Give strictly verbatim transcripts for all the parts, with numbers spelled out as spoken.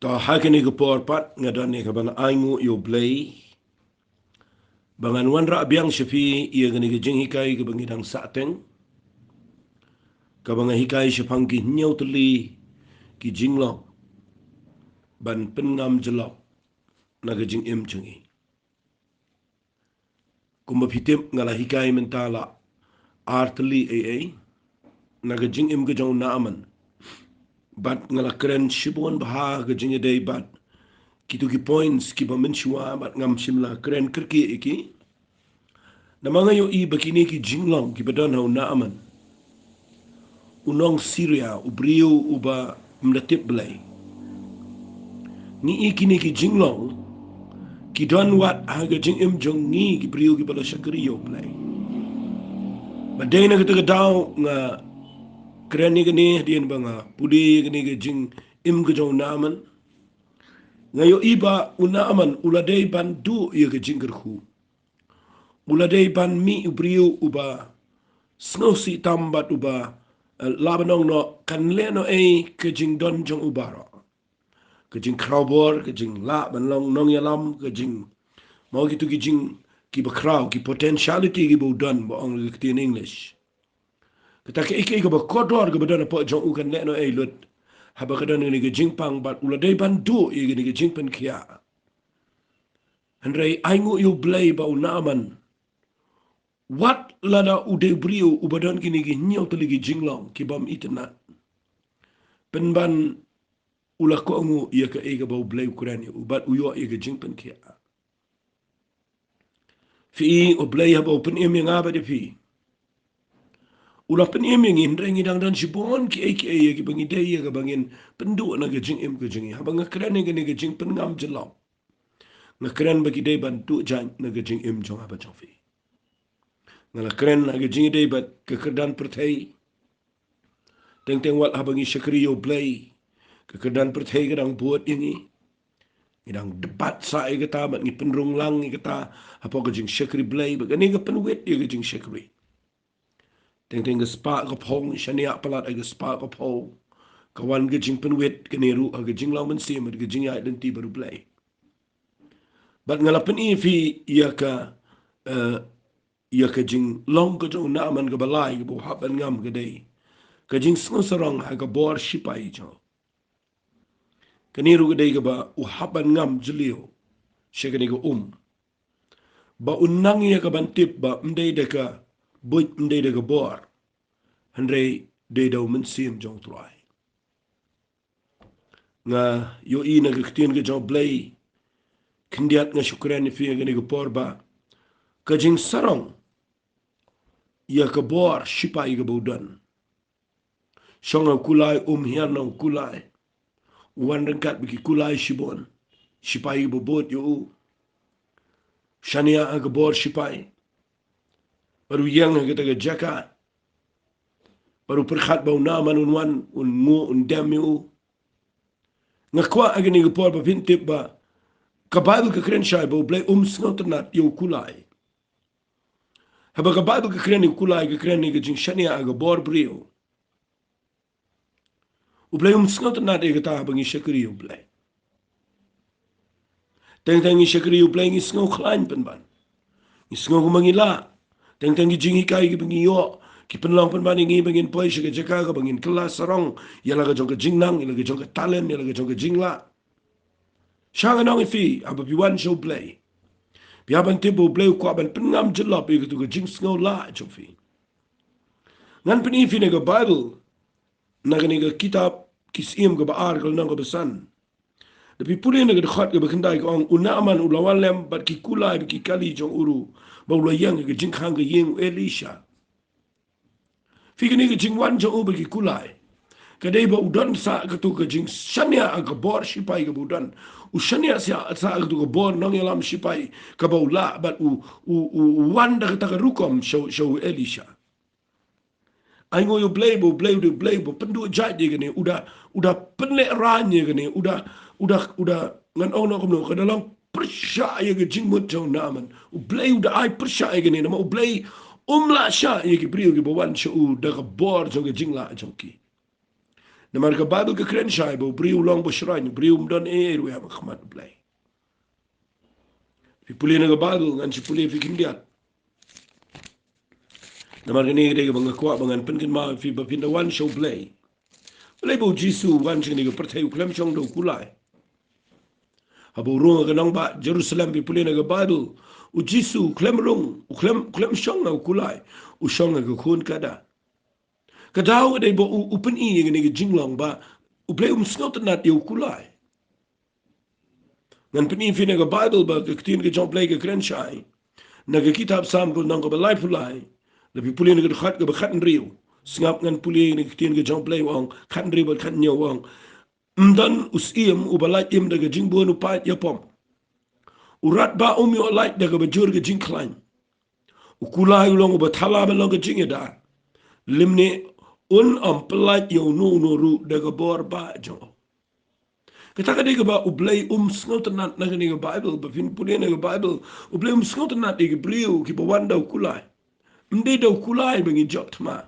To ha kane ka por pat nga don ïa ka ban ainguh ïa U Blei ba ngan wanrah biang sha phi ïa kane ka jinghikai kaba ngi dang sahteng, kaba nga hikai shaphang ki hynñiew tylli ki jinglong ban pynngam jyllop na ka jingim jong ngi. Kumba phi tip nga la hikai mynta la ar tylli ei ei na ka jingim ka jong u Naaman. Bad nga la kren shibun bha ha ka jingïadei bad kito ki points kiba mynshuwa bad ngam shym la kren kyrkieh ïa ki. Namar nga ïohi ba kine ki jinglong kiba don ha u Naaman, u nong Syria, u briew uba ym da tip Blei. Ngi i kine ki jinglong ki don wat ha ka jingim jong ngi ki briew kiba la shakri ïa U Blei. Bad dei na kata ka daw nga kren ïa kane hadien ba nga pule ïa kane ka jingim ka jong u Naaman. Nga ïohi ba u Naaman u la dei ban duh ïa ka jingkyrkhu. U la dei ban mih u briew uba sngewsih tam bad uba, eh, lah ban ong noh kan leh noh ei ka jingdon jong u baroh. Ka jingkhrawbor, ka jinglah ban long nongïalam, ka jing, mo kito ki jing kiba khraw, ki potentiality kiba u don ba ong ha ka ktien English. Kata kaei kaei kaba kordor kaba don hapoh jong u kan leh noh ei lut haba ka don kane ka jingpang bad u la dei ban duh ïa kane ka jingpynkhiah. Hynrei ainguh ïa U Blei ba u Naaman, wat lada u dei u briew uba don kine ki hynñiew tylli ki jinglong kibym itynnad, pynban u la kohnguh ïa kaei kaba U Blei u kren ïa u bad u ïoh ïa ka jingpynkhiah. Phi i U Blei haba u pynim ïa nga bad ïa phi, u la pynim ïa ngi, hynrei ngi dang don shibun kiei kiei ïa kiba ngi dei ïa kaba ngin pynduh na ka jingim ka jong ngi. Haba nga kren ïa kane ka jingpynngam jyllop, nga kren ba ki dei ban duh jait na ka jingim jong nga bad jong phi. Nga la kren ha ka jingïadei bad ka kyrdan pyrthei. Teng teng wat haba ngi shakri ïa U Blei, ka kyrdan pyrthei ka dang bud ïa ngi. Ngi dang debat sa ïa kata bad ngi pynrung lang ïa kata hapoh ka jingshakri Blei, bad kane ka pynwit ïa ka jingshakri. Teng teng ka spah ka phew, shaniah palat ïa ka spah ka phew, ka wan ka jingpynwit. Kane ruh ha ka jinglong mynsiem bad ka jingïaid lynti bad U Blei. Bad nga la pyni ïa phi ïa ka, eh, ïa ka jinglong ka jong u Naaman kaba lai kaba u hap ban ngam ka dei ka jingsngewsarong ha ka bor shipai jong u. Kane ruh ka dei kaba u hap ban ngam jylliew sha kane ka um, ba u nang ïa ka ban tip ba ym dei da ka buit, ym dei da ka bor, hynrei dei da u Mynsiem jong U Trai. Nga ïohi na ka ktien ka jong U Blei, khyndiat nga shu kren ïa phi ha kane ka por ba ka jingsarong ïa ka bor shipai kaba u don. Shong ha u kulai, um hiar na u kulai. U wan ryngkat bad ki kulai shibun. Shipai ba bud ïa u. Shaniah ha ka bor shipai. Bad u ïeng ha kata ka jaka. Bad u pyrkhat ba u Naaman un wan, un nguh, un dem ïa u. Nga kwah ha kane ka por ba phin tip ba ka Baibl ka kren shai ba U Blei um sngewtynnad ïa u kulai. Haba ka Baibl ka kren ïa u kulai, ka kren ïa ka jingshaniah ha ka bor briew. U Blei um sngewtynnad ïa kata haba ngi shakri ïa U Blei. Teng teng ngi shakri ïa U Blei ngi sngew khlaiñ pynban. Ngi sngew kumba ngi lah. Teng teng ki jinghikai kiba ngi ïoh ki pynlong pynban ïa ngi ba ngin poi sha ka jaka kaba ngin kylla sarong ïa la ka jong ka jingnang, ïa la ka jong ka talent, ïa la ka jong ka jinglah. Sha nga ong ïa phi, haba phi wan sha U Blei, phi hap ban tip ba U Blei u kwah ban pynngam jyllop ïa katu ka jingsngew lah jong phi. Ngan pyni ïa phi na ka Baibl, na kane ka kitab Ki Syiem kaba ar, ka lynnong kaba san. Da phi pule na ka dkhot kaba khyndai ka ong, u Naaman u la wan lem bad ki kulai bad ki kali jong u ruh, ba u la ïeng ha ka jingkhang ka ïing u Elisha. Phi, kane ka jingwan jong u bad ki kulai ka dei ba u don sa katu ka jingshaniah ha ka bor shipai kaba u don. U shaniah sa, sa katu ka bor nongïalam shipai kaba u lah bad u, u, u, u wan da kata ka rukom sha, sha u Elisha. Ainguh ïa U Blei ba U Blei u dei U Blei ba pynduh jait ïa kane, u da, u da pynlehraiñ ïa kane, u da, u da, u da, ngan ong noh kumno, ka da long pyrshah ïa ka jingmut jong u Naaman. U Blei u da ai pyrshah ïa kane, namar U Blei um lah shah ïa ki briew kiba wan sha u da ka bor jong ka jinglah jong ki. Namar ka Baibl ka kren shai ba u briew u long ba shrain, u briew um don ei ei ruh ha khmat U Blei. Phi pule na ka Baibl, ngan shu pule phi khyndiat. Namar kane ka dei kaba nga kwah ba ngan pynkynmaw ïa phi ba phin da wan sha U Blei. Balei ba U Jisu u wan sha kane ka pyrthei? U khlem shong da u kulai. Haba u rung ha ka nongbah Jerusalem, phi pule na ka Baibl, U Jisu u khlem rung, u khlem, u khlem shong ha u kulai, u shong ha ka khun kada. Ka daw ka dei ba u, u pyni ïa kane ka jinglong ba U Blei um sngewtynnad ïa u kulai. Ngan pyni ïa phi na ka Baibl ba ka ktien ka jong U Blei ka kren shai na ka kitab Salm ka lynnong kaba laiphew lai. Lada phi pule na ka dkhot kaba khathynriew. Sngap, ngan pule na ka ktien ka jong U Blei, u ong, khathynriew bad khathynñiew, u ong: Ym don u syiem uba lait im da ka jingbun u paid ïapom. U radbah um ïoh lait da kaba jur ka jingkhlaiñ. U kulai u long uba thala ban long ka jingïada, lymne un ym pyllait ïa uno uno ruh da ka bor ba jong u. Kata ka dei kaba U Blei um sngewtynnad na kane ka Baibl. Ba phin pule na ka Baibl, U Blei um sngewtynnad ïa ki briew kiba wan da u kulai. Ym dei da u kulai ba ngi jop thma.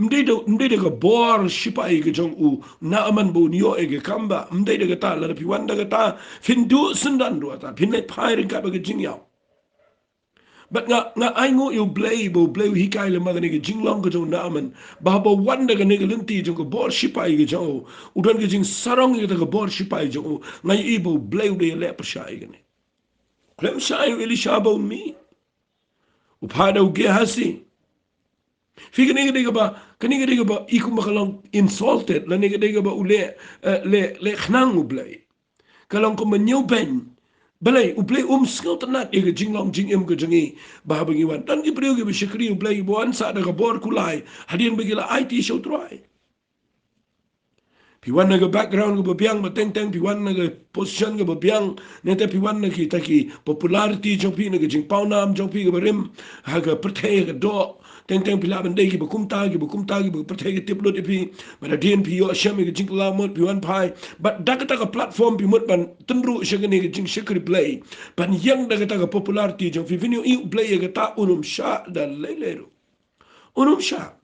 Ym dei da, ym dei da ka bor shipai ka jong u Naaman ba un ïoh ïa ka kam ba. Ym dei da kata. Lada phi wan da kata, phin duh syndon ruh ata, phin leit phai ryngkat bad ka jingïap. Bad nga, nga ainguh ïa U Blei ba U Blei u hikai lem ha kane ka jinglong ka jong u Naaman, ba haba u wan da kane ka lynti jong ka bor shipai ka jong u, u don ka jingsarong ïa kata ka bor shipai jong u. Nga ïohi ba U Blei u dei ïaleh pyrshah ïa kane. Khlem shah ïa u Elisha ba un mih, u phah da u Gehazi. Phi, kane ka dei kaba, kane ka dei kaba i kumba ka long insulted, lane ka dei kaba u leh, eh, leh, leh khnang U Blei. Ka long kumba ñiew beiñ. Balei? U Blei um sngewtynnad ïa ka jinglong jingim ka jong ngi. Ba haba ngi wan, don ki briew kiba shakri U Blei kiba wan sah da ka bor kulai hadien ba ki la aiti sha U Trai. Phi wan na ka background kaba biang, ba teng teng phi wan na ka position kaba biang, nangta phi wan na kita ki popularity jong phi, na ka jingpawnam jong phi kaba rim ha ka pyrthei ka doh. Teng teng phi lah ban dei kiba kumta, kiba kumta, kiba pyrthei ka tip lut ïa phi. Bad hadien phi ïoh shem ïa ka jingkylla mut, phi wan phai. Bad da kata ka platform phi mut ban tynruh sha kane ka jingshakri Blei, ban ïeng da kata ka popularity jong phi. Phin ïohi U Blei ïa kata un ym shah da lei lei ruh. Un ym shah.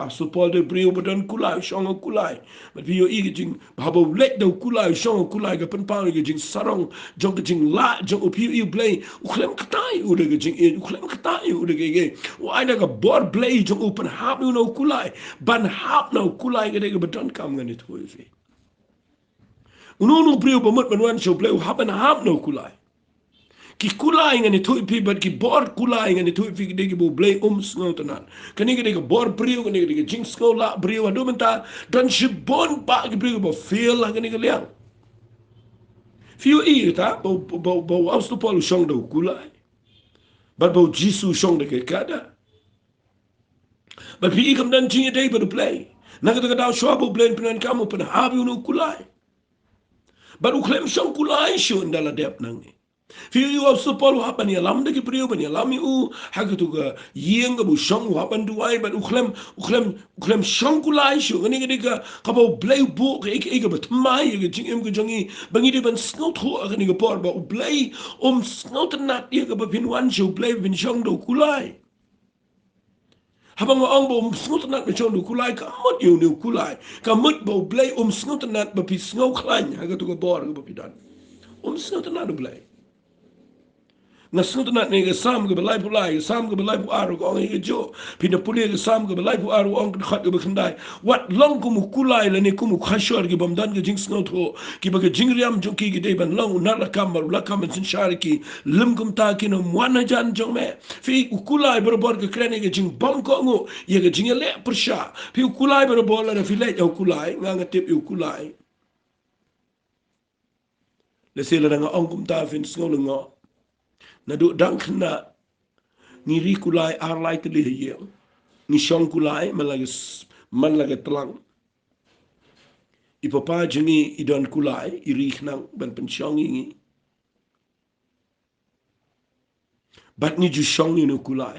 Apostol Paul u dei u briew ba don kulai, u shong ha u kulai. Bad phi ïohi ka jing, ba haba u leit da u kulai, u shong ha u kulai, ka pynpaw ïa ka jingsarong jong ka jinglah jong u. Phi ïohi U Blei u khlem ktai u da ka jingïeit, u khlem ktai u da ka, ka, u ai da ka bor Blei jong u pynhap ïa u na u kulai. Ban hap na u kulai ka dei kaba donkam, ngan ïathuh ïa phi. Uno uno u briew ba mut ban wan sha U Blei u hap ban hap na u kulai. Ki kulai, ngan ïathuh ïa phi, bad ki bor kulai, ngan ïathuh ïa phi, ki dei kiba U Blei um sngewtynnad. Kane ka dei ka bor briew, kane ka dei ka jingsngewlah briew. Haduh mynta don shibun bah ki briew kiba fail ha kane ka liang. Phi ïohi kata ba, ba, ba u Apostol Paul u shong da u kulai, bad ba u Jisu u shong da ka kada. Bad phi i kam don jingïadei bad U Blei. Na kata ka daw shuwa ba U Blei un pyndonkam, u pynhap ïa u na u kulai. Bad u khlem shong kulai shuh ynda la dep nangne. Phi ïohi u Apostol Paul u hap ban ïalam da ki briew, ban ïalam ïa u ha katu ka ïing kaba u shong, u hap ban duwai, bad u khlem, u khlem, u khlem shong kulai shuh. Kane ka dei ka, kaba U Blei u buh kaei kaei kaba thymmai ïa ka jingim ka jong ngi, ba ngi dei ban sngewthuh ha kane ka por ba U Blei um sngewtynnad ïa kaba phin wan sha U Blei phin shong da u kulai. Haba nga ong ba um sngewtynnad ba shong da u kulai, kam mut ïa une u kulai. Ka mut ba U Blei um sngewtynnad ba phi sngewkhlaiñ ha katu ka bor kaba phi don. Um sngewtynnad U Blei. Nga sngewtynnad na ka Salm kaba laiphew lai, ka Salm kaba laiphew ar ka ong ïa kajuh. Phin da pule ka Salm kaba laiphew ar ka ong, ka dkhot kaba khyndai: Wat long kum u kulai lane kum u khashor ki bym don ka jingsngewthuh, kiba ka jingriam jong ki ki dei ban long u nar lakam, bad u lakam ban synshar ïa ki. Lym kumta kin ym wan hajan jong me. Phi, u kulai barabor ka kren ïa ka jingbymkohnguh, ïa ka jingïaleh pyrshah. Phi, u kulai barabor, lada phi leit ha u kulai, nga, nga tip ïa u kulai. Lehse lada nga ong kumta phin sngew lyngngoh. Naduh dang khynnah ngi ri kulai ar lai tylli ha ïing. Ngi shong kulai man la ka s-, man la ka tlang. I papa jong ngi i don kulai, i ri khnang ban pynshong ïa ngi. Bad ngi ju shong ïa une u kulai.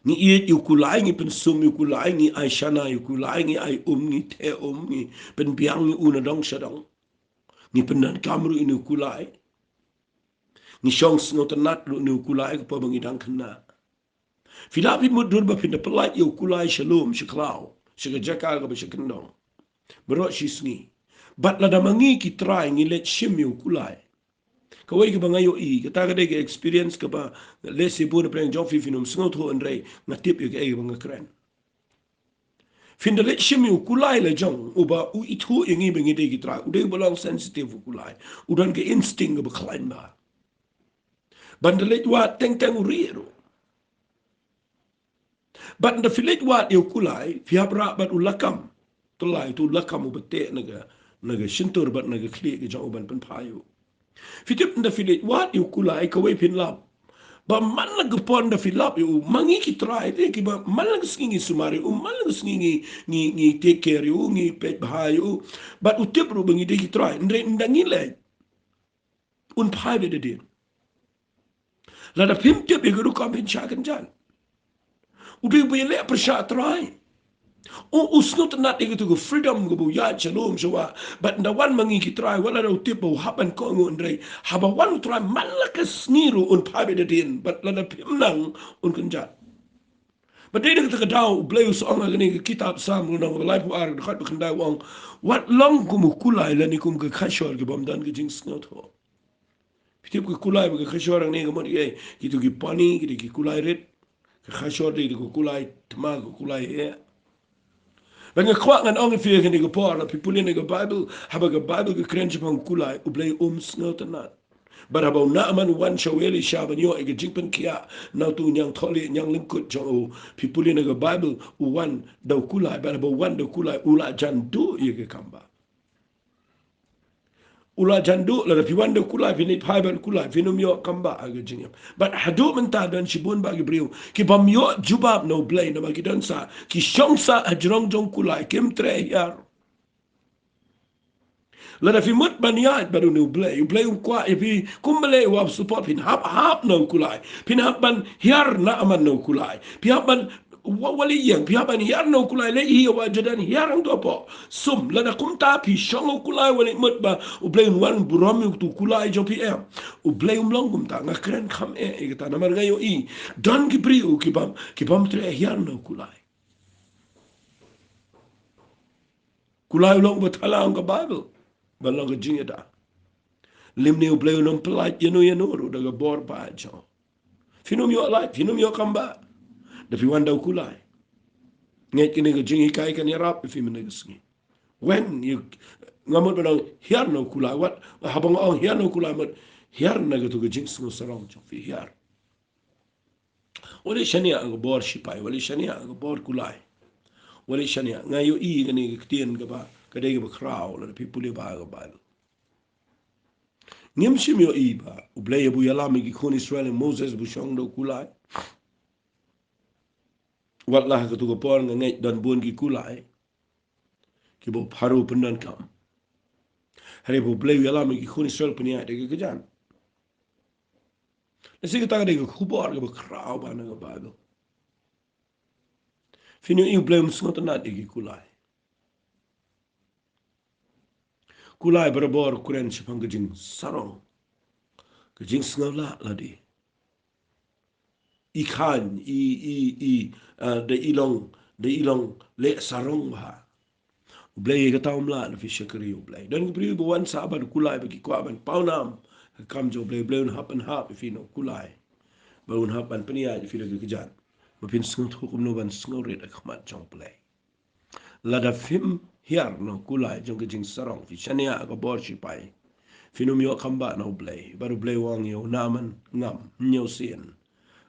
Ngi ïeit ïa u kulai, ngi pynsum ïa u kulai, ngi ai shana ïa u kulai, ngi ai um, ngi theh um, ngi pynbiang ïa u na dong sha dong. Ngi pyndonkam ruh ïa une u kulai. Ngi shong sngewtynnad ruh ïa une u kulai, ka por ba ngi dang khynnah. Phi lah phi mutdur ba phin da pyllait ïa u kulai sha lum sha khlaw, sha ka jaka kaba sha kyndong. Baroh shi sngi. Bad lada ma ngi ki trai ngi leit shim ïa u kulai. Kawei kaba nga ïohi, kata ka dei ka experience kaba lehse bun na pdeng jong phi phin ym sngewthuh, hynrei nga tip ïa kaei kaba nga kren. Phin da leit shim ïa u kulai la jong, uba u ithuh ïa ngi ba ngi dei ki trai, u dei uba long sensitive u kulai, u don ka instinct kaba khlaiñ bha. Ban da leit wad teng teng u rieh ruh. Bad ynda phi leit wad ïa u kulai, phi hap rah bad u lakam. Te lai utu u lakam uba teh na ka, na ka shyntur bad na ka khlieh ka jong u ban pynphai ïa u. Phi tip ynda phi leit wad ïa u kulai kawei phin lap ba man la ka por ynda phi lap ïa u, ma ngi ki trai te kiba man la ka sngi ngi sumar ïa u, man la ka sngi ngi, ngi, ngi take care ïa u, ngi peit bha ïa u. Bad u tip ruh ba ngi dei ki trai, hynrei ynda ngi leit un phai beit hadien. Lada phim tip ïa ka rukom phin shah kynjat. U dei uba ïaleh pyrshah trai. U, u sngewtynnat ïa katu ka freedom kaba u ïaid sha lum sha wah. Bad ynda wan ma ngi ki trai, wat lada u tip ba u hap ban kohnguh, hynrei haba wan u trai man la ka sngi ruh un phai beit hadien. Bad lada phim nang un kynjat. Bad dei na kata ka daw U Blei u sa ong ha kane ka kitab Salm lynnong ba laiphew ar, dkhot ba khyndai, u ong, wat long kum u kulai lane kum ka khashor kibym don ka jingsngewthuh. Phi tip ka kulai bad ka khashor hangne ka mut kiei? Kitu ki pony, kitu ki kulai rit. Ka khashor dei tu ka kulai thma, ka kulai heh. Bad nga kwah ngan ong ïa phi ha kane ka por, lada phi pule na ka Baibl, haba ka Baibl ka kren shaphang u kulai, U Blei um sngewtynnat. Bad haba u Naaman u wan sha u Elisha ban ïoh ïa ka jingpynkhiah na utu u ñiangthohlieh ñianglyngkut jong u, phi pule na ka Baibl, u wan da u kulai, bad haba u wan da u kulai u la jan duh ïa ka kambah. U la jan duh. Lada phi wan da u kulai, phin leit phai bad u kulai, phin ym ïoh kambah ha ka jingim. Bad haduh mynta don shibun bah ki briew kibym ïoh jubab na U Blei namar ki don sah, ki shong sah hajrong jong u kulai, kim treh hiar. Lada phi mut ban ïaid bad une U Blei, U Blei u kwah ïa phi kum balei, u ap support, phin hap hap na u kulai. Phin hap ban hiar Naaman na u kulai. Phi hap ban wa-, wat leit ïeng, phi hap ban hiar na u kulai, leit hi ïa u Jordan, hiar hangto hapoh sum. Lada kumta phi shong ha u kulai, wat leit mut ba U Blei un wan burom ïa utu u kulai jong phi, em. U Blei um long kumta, nga kren kham eh ïa kata namar nga ïohi don ki briew kibym, kibym treh hiar na u kulai. Kulai u long uba thala, ong ka Baibl, ban long ka jingïada. Lymne U Blei un ym pyllait ïano ïano ruh da ka bor ba jong. Phin ym ïoh lait, phin ym ïoh kambah da phi wan da u kulai. Ngeit kane ka jinghikai kan ïarap ïa phi mynne ka sngi. Wen ïa, nga mut ban ong hiar na u kulai, wat haba nga ong hiar na u kulai, mut hiar na katu ka jingsngew sarong jong phi, hiar. Wat leit shaniah ha ka bor shipai, wat leit shaniah ha ka bor kulai. Wat leit shaniah, nga ïohi kane ka ktien kaba, ka dei kaba khraw lada phi pule bha ha ka Baibl. Ngim shym ïohi ba U Blei haba u ïalam ïa ki khun Israel, ïa u Moses ba u shong da u kulai. Wat la ha katu ka por nga ngeit don bun ki kulai kiba u Pharaoh pyndonkam. Hynrei ba U Blei u ïalam ïa ki khun Israel pynïaid da ka kjat. Lehse kata ka dei ka khubor kaba khraw bha na ka Baibl. Phin ïohi U Blei um sngewtynnat ïa ki kulai. Kulai barabor u kren shaphang ka jingsarong, ka jingsngewlah lade. I khlaiñ, i, i, i, ah, da i long, da i long leh sarong bha. U Blei ïa kata um lah na phi shakri U Blei. Don ki briew ba wan sah bad u kulai ba ki kwah ban pawnam ha ka kam jong U Blei, U Blei un hap ban hap ïa phi na u kulai. Ba un hap ban pynïaid ïa phi da ka kjat. Ba phin sngewthuh kumno ban sngewrit ha khmat jong U Blei. Lada phim hiar na u kulai jong ka jingsarong, phi shaniah ha ka bor shipai, phin ym ïoh kambah na U Blei. Bad U Blei u ong ïa u Naaman, ngam, ñiew sien.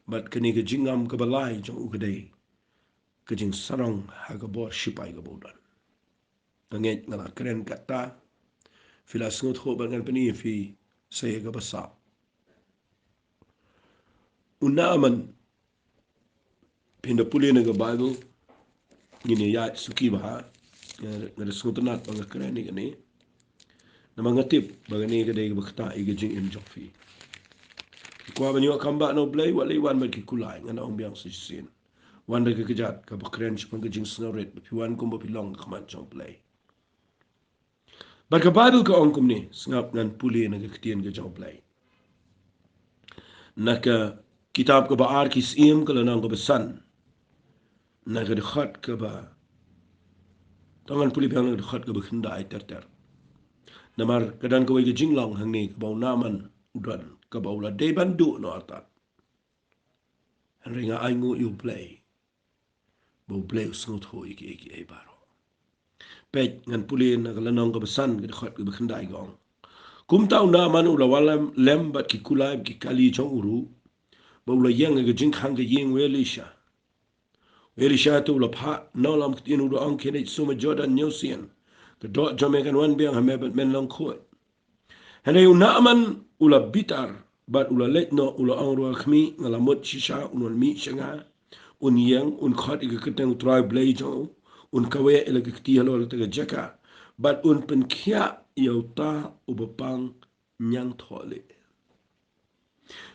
Bad kane ka jingngam kaba lai jong u ka dei ka jingsarong ha ka bor shipai kaba u don. Nga ngeit nga la kren kata, phi la sngewthuh bad ngan pyni ïa phi sa ïa kaba sah. U Naaman, phin da pule na ka Baibl, ngin ïaid suki bha, nga, nga da sngewtynnat ba nga kren ïa kane. Namar nga tip ba kane ka dei kaba ktah ïa ka jingim jong phi. Phi kwah ban ïoh kambah na U Blei, wat leit wan bad ki kulai, ngan ong biang sa shisien. Wan da ka kjat kaba kren shaphang ka jingsngewrit, ba phi wan kumba phi long ha khmat jong U Blei. Bad ka Baibl ka ong kumne, sngap ngan pule na ka ktien ka jong U Blei. Na ka kitab kaba ar Ki Syiem ka lynnong kaba san, na ka dkhot kaba To ngan pule biang na ka dkhot kaba khyndai ter ter. Namar ka don kawei ka jinglong hangne kaba u Naaman u don, kaba u la dei ban duh noh artat. Hynrei nga ainguh ïa U Blei ba U Blei u sngewthuh ïa kiei kiei baroh. Peit, ngan pule na ka lynnong kaba san, ka dkhot kaba khyndai, ka ong: Kumta u Naaman u la wallam lem bad ki kulai bad ki kali jong u ruh, bad u la ïeng ha ka jingkhang ka ïing u Elisha. U Elisha te u la phah nonglam ktien, u da ong: Khie leit sum ha Jordan hynñiew sien, ka doh jong me kan wan biang ha me bad men long khuid. Hynrei u Naaman u la bitar bad u la leit noh, u la ong ruh: Khmih, nga la mut shisha un wan mih sha nga, un ïeng, un khot ïa ka kyrteng U Trai Blei jong u, un kaweh ïa la ka kti halor kata ka jaka, bad un pynkhiah ïa uta uba pang ñiangthohlieh.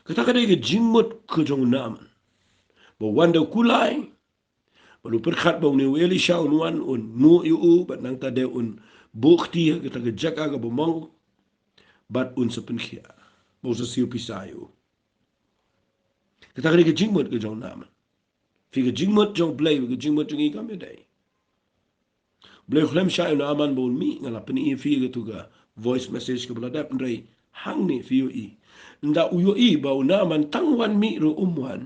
Kata ka dei ka jingmut ka jong u Naaman. Ba wan da u kulai, bad u pyrkhat ba une u Elisha un wan un nguh ïa u, bad nangta de un buh kti ha kata ka jaka kaba mong, bad un sa pynkhiah, ba u sa siew pisa ïa u. Kata ka dei ka jingmut ka jong u Naaman. Phi, ka jingmut jong U Blei, ka jingmut jong ngi kam ïadei. U Blei u khlem shah ïa u Naaman ba un mih, nga la pyni ïa phi katto ka voice message kaba la dep, hynrei hangne phi ïohi. Ynda u ïohi ba u Naaman tang wan mih ruh um wan,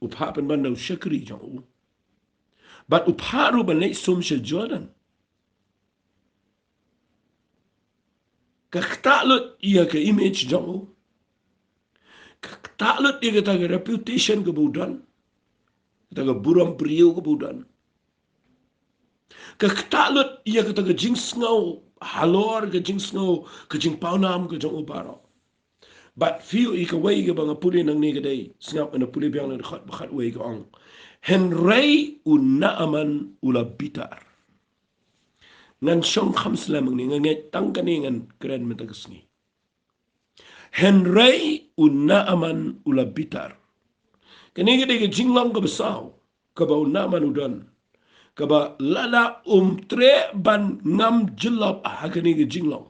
u phah pynban da u shakri jong u. Bad u phah ruh ban leit sum sha Jordan. Ka ktah lut ïa ka image jong u. Ka ktah lut ïa kata ka reputation kaba u don, kata ka burom briew kaba u don. Ka ktah lut ïa kata ka jingsngew halor, ka jingsngew, ka jingpawnam ka jong u baroh. Bad phi ïohi kawei kaba nga pule nangne ka dei, sngap, ngan pule biang na ka dkhot ba khatwei, ka ong: Hynrei u Naaman u la bitar. Ngan shong kham slem hangne, nga ngeit tang kane ngan kren mynta ka sngi. Hynrei u Naaman u la bitar. Kane ka dei ka jinglong kaba saw kaba u Naaman u don, kaba lada um treh ban ngam jyllop ha kane ka jinglong,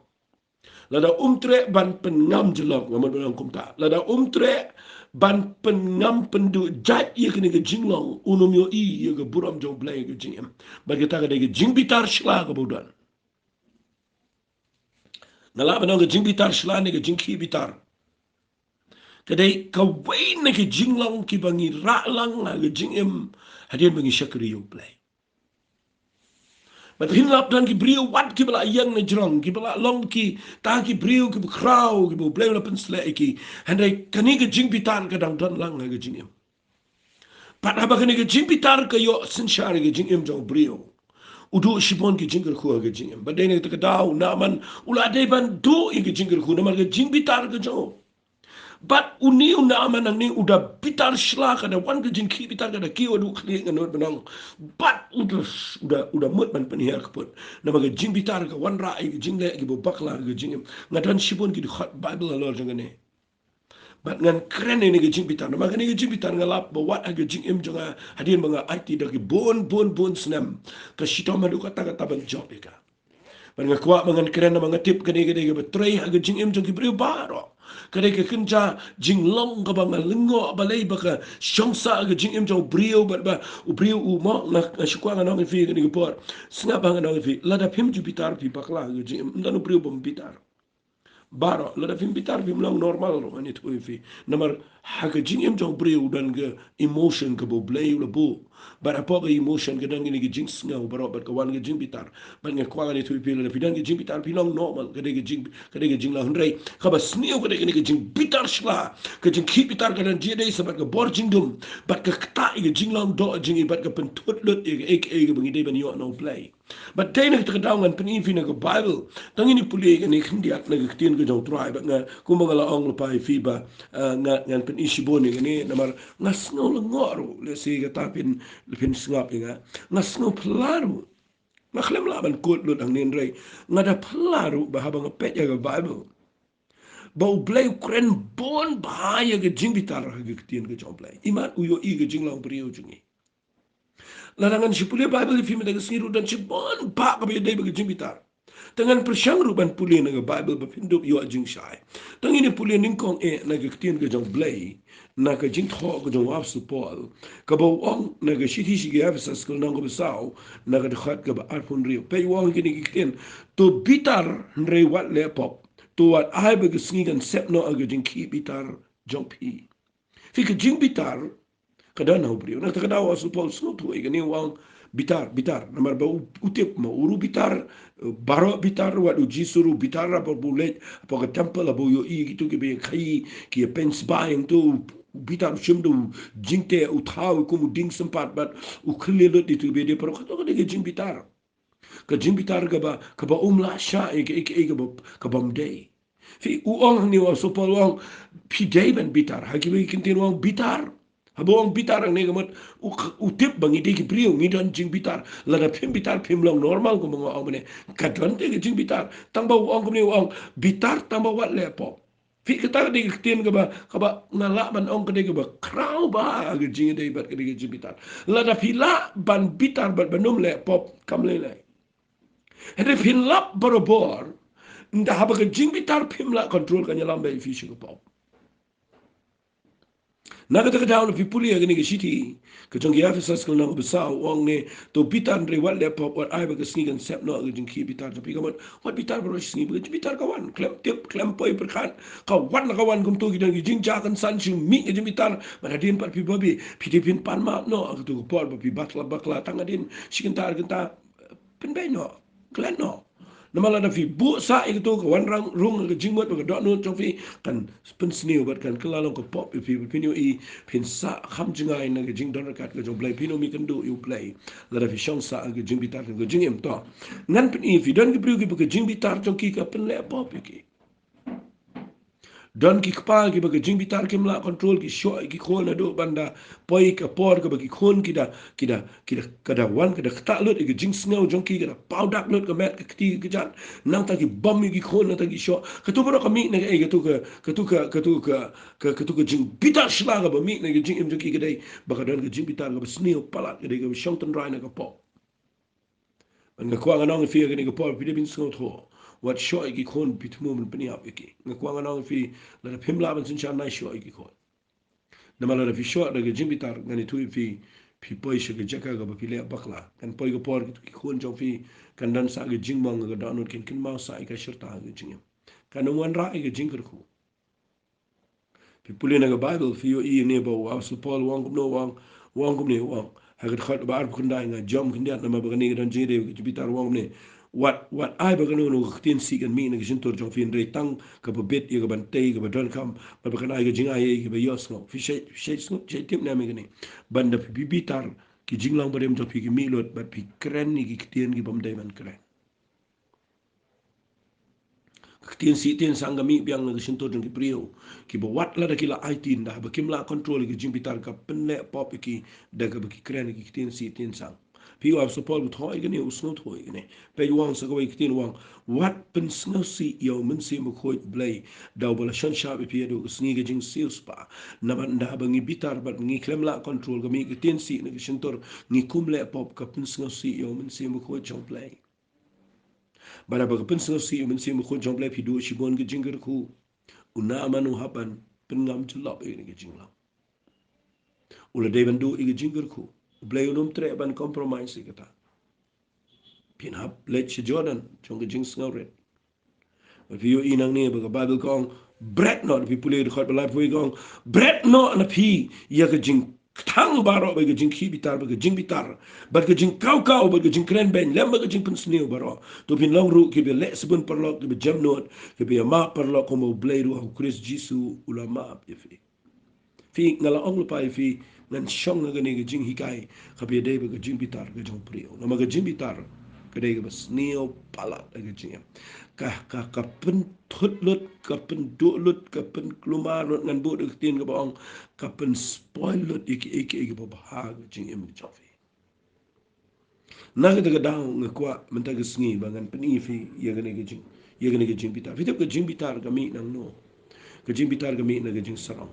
lada um treh ban pynngam jyllop, nga mut ban ong kumta, lada um treh ban pynngam pynduh jait ïa kane ka jinglong, un ym ïohi ïa ka burom jong U Blei ha ka jingim. Bad kata ka dei ka jingbitar shla kaba u don. Nga lah ban ong ka jingbitar shla ne ka jingkhih bitar ka dei kawei na ki jinglong kiba ngi rah lang ha ka jingim hadien ba ngi shakri ïa U Blei. Bad phin lap don ki briew wat kiba la ïeng na jrong, kiba la long kita ki briew kiba khraw, kiba U Blei u la pynshlur ïa ki. Hynrei kane ka jingbitar ka dang don lang ha ka jingim. Bad haba kane ka jingbitar ka ïoh synshar ïa ka jingim jong u briew, u duh shibun ki jingkyrkhu ha ka jingim. Bad dei na kata ka daw u Naaman u la dei ban duh ïa ka jingkyrkhu namar ka jingbitar ka jong u. Bad une u Naaman hangne u da bitar shla, ka da wan ka jingkhih bitar, ka da kiew haduh khlieh, nga mut ban ong. Bad u da, u da, u da mut ban pynhiar kput namar ka jingbitar ka wanrah ïa ka jingleh kiba bakla ha ka jingim. Nga don shibun ki dkhot Baibl halor jong kane. Bad ngan kren ïa kane ka jingbitar namar kane ka jingbitar nga lap ba wat ha ka jingim jong nga hadien ba nga aiti da ki bun bun bun snem, ka shitom haduh katta katta ban jop ïa ka. Bad nga kwah ba ngan kren namar nga tip kane ka dei kaba trei ha ka jingim jong ki briew baroh. Ka dei ka kynja jinglong kaba nga lyngngoh balei ba ka shong sah ha ka jingim jong u briew, bad ba u briew u mo, nga, nga shu kwah ngan ong ïa phi kane ka por. Sngap ba ngan ong ïa phi, lada phim ju bitar phi bakla ha ka jingim, ym don u briew bym bitar. Baroh, lada phim bitar phim long normal ruh, ngan ïathuh ïa phi. Namar ha ka jingim jong u briew u don ka emotion kaba U Blei u la buh. Bad hapoh ka emotion ka don kine ki jingsngew baroh bad ka wan ka jingbitar. Bad nga kwah ngan ïathuh ïa phi, lada phi don ka jingbitar phi long normal, ka dei ka jing, ka dei ka jinglong, hynrei kaba sniew ka dei kane ka jingbitar shla, ka jingkhih bitar ka don jingïadei sa bad ka bor jingdum. Bad ka ktah ïa ka jinglong doh jong ngi bad ka pynthut lut ïa kaei kaei kaba ngi dei ban ïoh na U Blei. Bad dei na kata ka daw ngan pyni ïa phi na ka Baibl. Tang ngin ïa pule kane khyndiat na ka ktien ka jong U Trai, bad nga, kumba nga la ong lypa ïa phi ba, eh, nga, ngan pyni shibun ïa kane namar nga sngew lyngngoh ruh, lehse kata phin, phin sngap ïa nga. Nga sngew phylla ruh. Nga khlem lah ban kut lut hangne hynrei nga da phylla ruh ba haba nga peit ïa ka Baibl, ba U Blei u kren bun bha ïa ka jingbitar ha ka ktien ka jong U Blei. Imat u ïohi ka jinglong briew jong ngi. Lada ngan shu pule Baibl ïa phi mynta ka sngi ruh don shibun bha kaba ïadei bad ka jingbitar. Te ngan pyrshang ruh ban pule na ka Baibl ba phin dup ïoh jingshai. Te ngin ïa pule nyngkong eh na ka ktien ka jong U Blei. na ka jingthoh ka jong u apostol Paul, kaba u ong na ka shithi sha ki Ephesus ka lynnong kaba saw, na ka dkhot kaba arphew hynriew. Peit u ong kine ki ktien: To bitar, hynrei wat leh pop. To wat ai ba ka sngi kan sep noh ïa ka jingkhih bitar jong phi. Phi, ka jingbitar ka don ha u briew. Na kata ka daw u apostol Paul u sngewthuh ïa kane, u ong bitar, bitar. Namar ba u, u tip ma u ruh bitar, eh, baroh bitar, wat u Jisu ruh bitar, haba u leit hapoh ka temple, haba u ïohi ïa kito kiba ïakhaii, ki ïapeiñ sbai, ïa kito u bitar, u shim da u jingteh, u thaw ïa kum u dieng sympat bad u khlieh lut ïa kito kiba ïadei baroh. Kato ka dei ka jingbitar. Ka jingbitar kaba, kaba um lah shah ïa ka, ïa ka, ïa kaba, kabym dei. Phi, u ong hangne u apostol Paul, u ong phi dei ban bitar. Ha kiwei ki kyntien u ong bitar. Haba u ong bitar hangne ka mut u, u tip ba ngi dei ki briew, ngi don jingbitar. Lada phim bitar phim long normal kumba nga ong mynne. Ka don te ka jingbitar. Tang ba u ong kumne, u ong bitar tang ba wat leh pop. Phi, kata ka dei ka ktien kaba, kaba nga lah ban ong ka dei kaba khraw bha ha ka jingïadei bad ka dei ka jingbitar. Lada phi lah ban bitar bad ban ym leh pop, kam lei lei. Hynrei phin lap barabor, ynda haba ka jingbitar phim lah control, kan ïalam beit ïa phi sha ka pop. Na kata ka daw lada phi pule ïa kane ka shithi ka jong ki Ephesus ka lynnong kaba saw, u ong ne, to bitar hynrei wat leh pop, wat ai ba ka sngi kan sep noh ïa ka jingkhih bitar jong phi. Ka mut wat bitar baroh shi sngi, ba ka jingbitar ka wan khlem tip, khlem poi pyrkhat. Ka wan la ka wan kumto, ki don ki jingjia kynsan, shu mih ka jingbitar. Bad hadien pat phi babe, phi dei phin pan map noh ha kato ka por ba phi bakla bakla, tang hadien shi kynta ar kynta pynbeit noh, klet noh. Namar lada phi buh sah ïa kato, ka wan rang rung ka jingmut bad ka dohnud jong phi, kan pynsniew bad kan kylla long ka pop ïa phi, bad phin ïohi phin sah kham jngai na ka jingdon ryngkat ka jong U Blei, phin ym ïakynduh ïa U Blei lada phi shong sah ha ka jingbitar ka jingim. To, ngan pyni ïa phi, don ki briew kiba ka jingbitar jong ki ka pynleh pop ïa ki. Don ki kpa kiba ka jingbitar kim lah control, ki shoh ïa ki khun haduh ban da poi ka por kaba ki khun ki da, ki da, ki da, ka da wan, ka da ktah lut ïa ka jingsngew jong ki, ka da paw dak lut ka met ka kti ka kjat. Nangta ki bam ïa ki khun, nangta ki shoh. Kato baroh ka mih na kaei? Kato ka, kato ka, kato ka, ka, kato ka jingbitar shla kaba mih na ka jingim jong ki ka dei ba ka don ka jingbitar kaba sniew palat, ka dei kaba shong tynrai na ka pop. Bad nga kwah ngan ong ïa phi ha kane ka por, phi dei ban sngewthuh. Wat shoh ïa ki khun phi thmu ban pynïap ïa ki. Nga kwah ngan ong ïa phi, lada phim lah ban synshar, nai shoh ïa ki khun. Namar lada phi shoh da ka jingbitar, ngan ïathuh ïa phi, phi poi sha ka jaka kaba phi leh bakla. Kan poi ka por kito ki khun jong phi kan don sah ka jingmong, ka dohnud, kin kynmaw sah ïa ka shirta ha ka jingim. Kan ym wanrah ïa ka jingkyrkhu. Phi pule na ka Baibl, phi ïohi ïa kane ba u apostol Paul u ong kumno, u ong, u ong kumne, u ong ha ka dkhot ba arphew khyndai: Nga jam khyndiat namar ba kane ka don jingïadei bad ka jingbitar. U ong kumne: Wat, wat ai ba kano kano ka ktien sih kan mih na ka shyntur jong phi, hynrei tang kaba bit ïa ka ban tei, kaba donkam, bad ba kan ai ka jingai ïa kiba ïohsngew. Phi shait, shait sngewthuh, shait tip ne em ïa kane? Ba ynda phi bitar, ki jinglong barim jong phi ki mih lut, bad phi kren ïa ki ktien kibym dei ban kren. Ka ktien sih ktien sang ka mih biang na ka shyntur jong ki briew, kiba wat lada ki la aiti, ynda haba kim lah control ïa ka jingbitar, ka pynleh pop ïa ki da kaba ki kren ïa ki ktien sih ktien sang. Phi, u apostol Paul u thoh ïa kane, u sngewthuh ïa kane. Peit u ong sa kawei ka ktien, u ong: Wat pynsngewsih ïa U Mynsiem Bakhuid U Blei, da uba la shon shap ïa phi haduh ka sngi ka jingsiewspah. Namar ynda haba ngi bitar bad ngi khlem lah control, ka mih ka ktien sih na ka shyntur, ngi kum leh pop, ka pynsngewsih ïa U Mynsiem Bakhuid jong U Blei. Bad haba ka pynsngewsih ïa U Mynsiem Bakhuid jong U Blei, phi duh shibun ka jingkyrkhu. U na man u hap ban pynngam jyllop ïa kane ka jinglong? U la dei ban duh ïa ka jingkyrkhu. U Blei un ym treh ban compromise ïa kata. Phin hap leit sha Jordan jong ka jingsngewrit. Bad phi ïohi nangne ba ka Baibl ka ong: Bret noh. Phi pule dkhot ba laiphew, ka ong: Bret noh na phi ïa ka jing kthang baroh, bad ka jingkhih bitar, bad ka jingbitar, bad ka jingkaw kaw, bad ka jingkren beiñ, lem bad ka jingpynsniew baroh. To phin long ruh kiba leh shibun paralok, kiba jemnud, kiba ïamap paralok, kumba U Blei ruh ha U Khrist Jisu u la map ïa phi. Phi, nga la ong lypa ïa phi, ngan shong ha kane ka jinghikai kaba ïadei bad ka jingbitar ka jong u briew. Namar ka jingbitar ka dei kaba sniew palat ha ka jingim. Ka, ka, ka pynthut lut, ka pynduh lut, ka pynkulmar lut, ngan buh da ka ktien kaba ong, ka pynspoil lut ïa kiei kiei kiba bha ha ka jingim ka jong phi. Na kata ka daw nga kwah mynta ka sngi ba ngan pyni ïa phi ïa kane ka jing, ïa kane ka jingbitar. Phi tip ka jingbitar ka mih nangno? Ka jingbitar ka mih na ka jingsarong.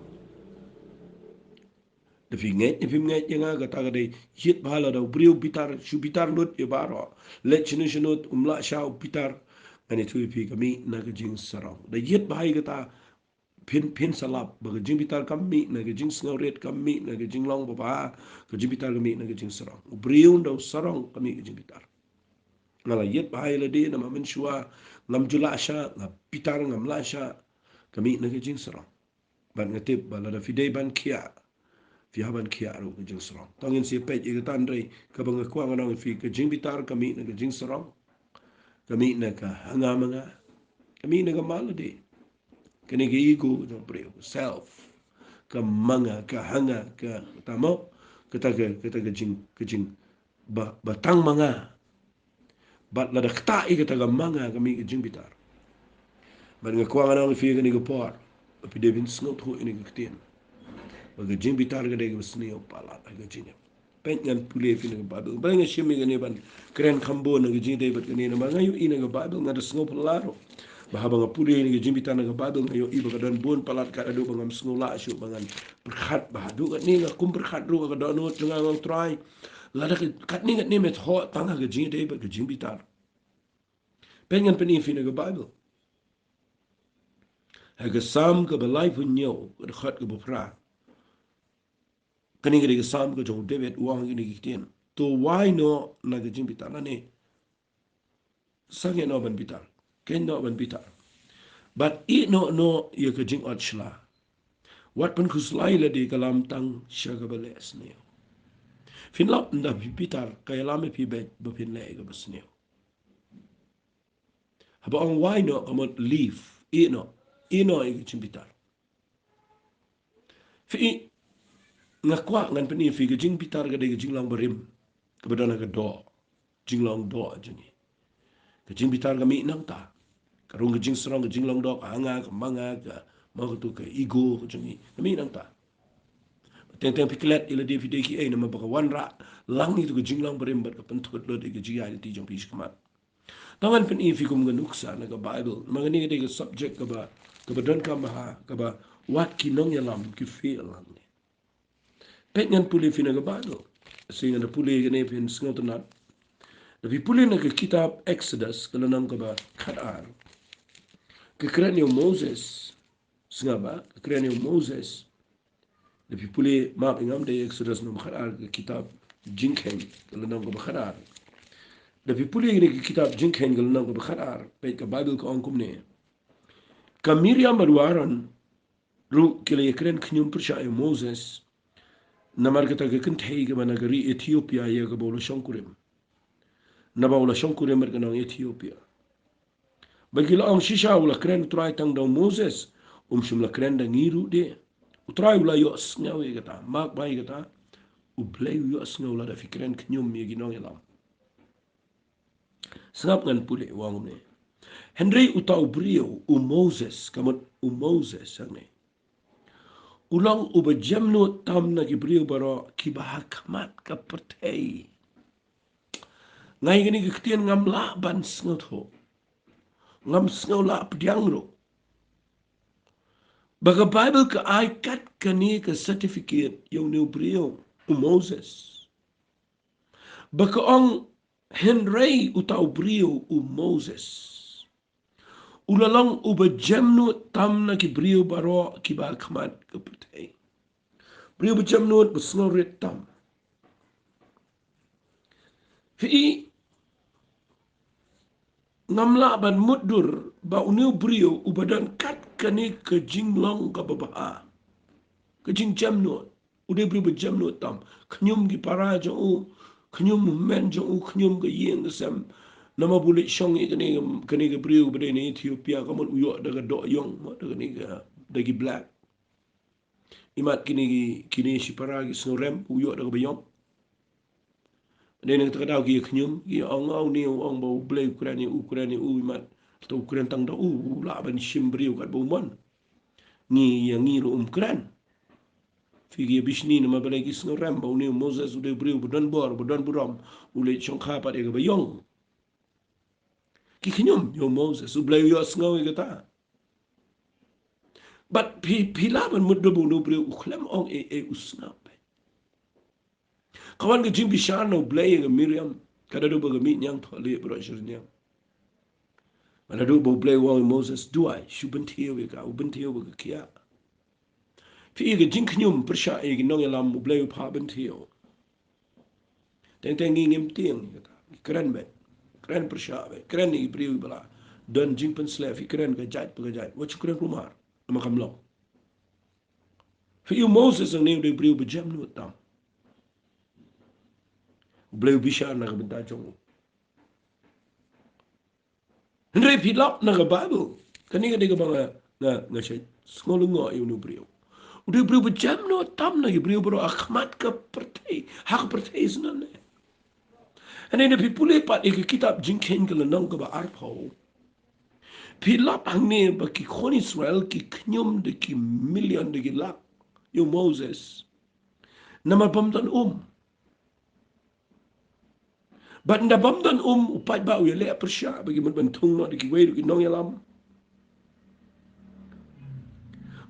Da phi ngeit ne phim ngeit ïa nga, kata ka dei ïit bha. Lada u briew bitar, shu bitar lut ïa baroh, leit shano shano um lah shah u bitar, ngan ïathuh ïa phi, ka mih na ka jingsarong. Da ïit bha ïa kata, phin, phin sa lap ba ka jingbitar kam mih na ka jingsngewrit, kam mih na ka jinglong babha, ka jingbitar ka mih na ka jingsarong. U briew un da u sarong ka mih ka jingbitar. Nga la ïeit bha ïa lade namar mynshuwa ngam ju lah shah, nga bitar ngam lah shah, ka mih na ka jingsarong. Bad nga tip ba lada phi dei ban khiah, phi hap ban khiah ruh ka jingsarong. To ngin sa peit ïa kata, hynrei kaba nga kwah ngan ong ïa phi, ka jingbitar ka mih na ka jingsarong, ka mih na ka hanga manga, ka mih na ka mala de. Kane ka ego jong u briew, self, ka manga, ka hanga, ka, kata mo, kata ka, kata ka jing, ka jing ba, ba tang manga. Bad lada kata ïa kata ka manga ka mih ka jingbitar. Bad nga kwah ngan ong ïa phi kane ka por, ba phi dei ban sngewthuh ïa kane ka ktien, ba ka jingbitar ka dei kaba sniew palat ha ka jingim. Peit ngan pule ïa phi na ka Baibl. Balei nga shim ïa kane ban kren kham bun na ka jingïadei bad kane, namar nga ïohi na ka Baibl, nga da sngewphylla ruh ba haba nga pule ïa ka jingbitar na ka Baibl, nga ïohi ba ka don bun palat kat haduh ba ngam sngew lah shuh ba ngan pyrkhat bha. Haduh katne nga kum pyrkhat ruh ha ka dohnud jong nga, nga ong Trai, lada ka, katne katne me thoh tang ha ka jingïadei bad ka jingbitar. Peit ngan pyni ïa phi na ka Baibl. Ha ka Salm kaba laiphew hynñiew, ka dkhot kaba phra. Kane ka dei ka Salm ka jong u David, u ong kine ki ktien: To wai noh na ka jingbitar, lane sangeh noh ban bitar, khein noh ban bitar, bad ïeh noh noh ïa ka jingot shla. Wat pynkhuslai lade ka lam tang sha kaba leh sniew. Phin lap ynda phi bitar, ka ïalam ïa phi beit ba phin leh ïa kaba sniew. Haba ong wai noh, ka mut leave, ïeh noh, ïeh noh ïa ka jingbitar. Phi, nga kwah ngan pyni ïa phi, ka jingbitar ka dei ka jinglong barim kaba don ha ka doh, jinglong doh jong ngi. Ka jingbitar ka mih nangta. Ka rung ka jingsarong, ka jinglong doh, ka hanga, ka manga, ka ma katu, ka ego ka jong ngi, ka mih nangta. Teng teng phi klet ïa lade phi dei kiei, namar ba ka wanrah lang ïa katu ka jinglong barim bad ka pynthut lut ïa ka jingïaid lynti jong phi shakhmat. To ngan pyni ïa phi kum ka nuksa na ka Baibl. Namar kane ka dei ka subject kaba, kaba donkam bha, kaba wat ki nongïalam ki fail hangne. Peit ngan pule ïa phi na ka Baibl. Sa ngan da pule ïa kane phin sngewtynnat. Da phi pule na ka kitab Exodus, ka lynnong kaba khatar, ka kren ïa u Moses. Sngap ba ka kren ïa u Moses. Da phi pule, map ïa ngam, da Exodus number khatar, ka kitab Jingkheiñ, ka lynnong kaba khatar. Da phi pule ïa kane ka kitab Jingkheiñ, ka lynnong kaba khatar, peit ka Baibl ka ong kumne: Ka Miriam bad u Aaron ruh ki la ïakren khñium pyrshah ïa u Moses namar kata ka kynthei kaba na ka ri Ethiopia ïa kaba u la shongkurim. Naba u la shongkurim bad ka nong Ethiopia. Ba ki la ong, shisha u la kren U Trai tang da u Moses, um shym la kren da ngi ruh de. U Trai u la ïohsngew ïa kata, map ba ïa kata, U Blei u ïohsngew lada phi kren khñium ïa ki nongïalam. Sngap ngan pule, u ong kumne: Hynrei uta u briew, u Moses, ka mut u Moses hangne, u long uba jemnud tam na ki briew baroh kiba ha khmat ka pyrthei. Nga ïa kane ka ktien ngam lah ban sngewthuh. Ngam sngew lah pdiang ruh ba ka Baibl ka ai kat kane ka certificate ïa une u briew, u Moses. Ba ka ong, hynrei uta u briew, u Moses, u la long uba jemnud tam na ki briew baroh kiba ha khmat ka pyrthei. Briew ba jemnud, ba sngewrit tam. Phi i, ngam lah ban mutdur ba une u briew uba don kat kane ka jinglong kaba bha, ka jingjemnud, u dei briew ba jemnud tam. Khñium ki para jong u, khñium u hynmen jong u, khñium ka ïing ka sem. Namar ba u leit shong ïa kane, kane ka briew ba dei na Ethiopia, ka mut u ïoh da ka doh ïong, mut da kane ka, da ki black. Imat kine ki, kine shipara ki sngewrem, u ïoh da kaba ïong. Dei na kata ka daw ki ïa khñium, ki ong, une u ong ba U Blei u kren ïa u, u kren ïa u, imat to u kren tang da u, u lah ban shim briew katba u mon. Ngi ïa ngi ruh um kren. Phi ki ïa bishni namar balei? Ki sngewrem ba une u Moses u dei u briew ba don bor, ba don burom, u leit shongkha pat ïa kaba ïong. Ki khñium ïa u Moses, U Blei u ïohsngew ïa kata. Bad phi, phi lah ban mutdur ba une u briew u khlem ong ei ei, u sngap. Ka wan ka jingbishar na U Blei ïa ka Miriam, ka da duh ba ka mih ñiangthohlieh baroh shi rynïeng. Naduh ba U Blei u ong ïa u Moses, duwai, shu bynthiew ïa ka, u bynthiew bad ka khiah. Phi i ka jingkhñium pyrshah ïa ki nongïalam, U Blei u phah bynthiew. Teng teng ngi ngim tieng ïa kata. Kren beit. Kren pyrshah beit. Kren ïa ki briew ba la don jingpynsleh, phi kren ka jait pa ka jait. Wat shu kren kulmar. Namar kam long. Phi i u Moses hangne u dei u briew ba jem nud tam. U Blei u bishar na ka bynta jong u. Hynrei phi lap na ka Baibl. Kane ka dei kaba nga, nga, nga shait sngew lyngngoh ïa une u briew. U dei u briew ba jem nud tam na ki briew baroh ha khmat ka pyrthei. Ha ka pyrthei shisha ne. Hynrei lada phi pule pat ïa ka kitab Jingkheiñ ka lynnong kaba arphew, phi lap hangne ba ki khun Israel ki khñium da ki million, da ki lak ïa u Moses. Namar bym don um. Bad ynda bym don um, u paidbah u ïaleh pyrshah ba ki mut ban thung noh da kiwei ruh ki nongïalam.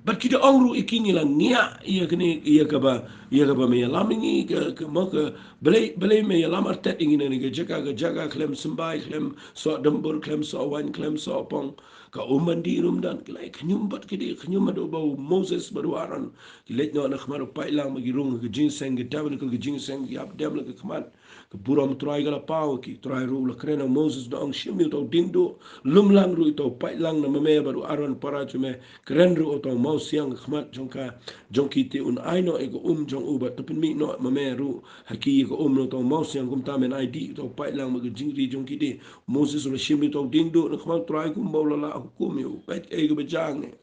Bad ki da ong ruh ïa ki, ngi la ngiah ïa kane, ïa kaba, ïa kaba me ïalam ïa ngi, ka, ka, mo, ka, balei, balei me ïalam artat ïa ngi na kane ka jaka, ka jaka khlem symbai, khlem soh dumbur, khlem soh waiñ, khlem soh pong. Ka um ban dih ruh ym don. Ki la ïa khñium bad ki dih khñium, haduh ba u Moses bad u Aaron ki leit noh na khmat u paidlang, ba ki rung ha ka jingïaseng, ka tabernacle ka jingïaseng, ki ap dem la ka khmat. Ka burom U Trai ka la paw ïa ki. U Trai ruh u la kren ha u Moses, da ong, shim ïa uta u diengduh, lum lang ruh ïa uta u paidlang na ma me bad u Aaron para jong me, kren ruh ïa uta u mawsiang ha khmat jong ka, jong ki, te un ai noh ïa ka um jong u, bad to pynmih noh ma me ruh ha ki ïa ka um na uta u mawsiang, kumta men ai dih ïa uta u paidlang bad ka jingri jong ki de. U Moses u la shim ïa uta u diengduh na khmat U Trai kumba u la lah hukum ïa u. Peit kaei kaba jia hangne.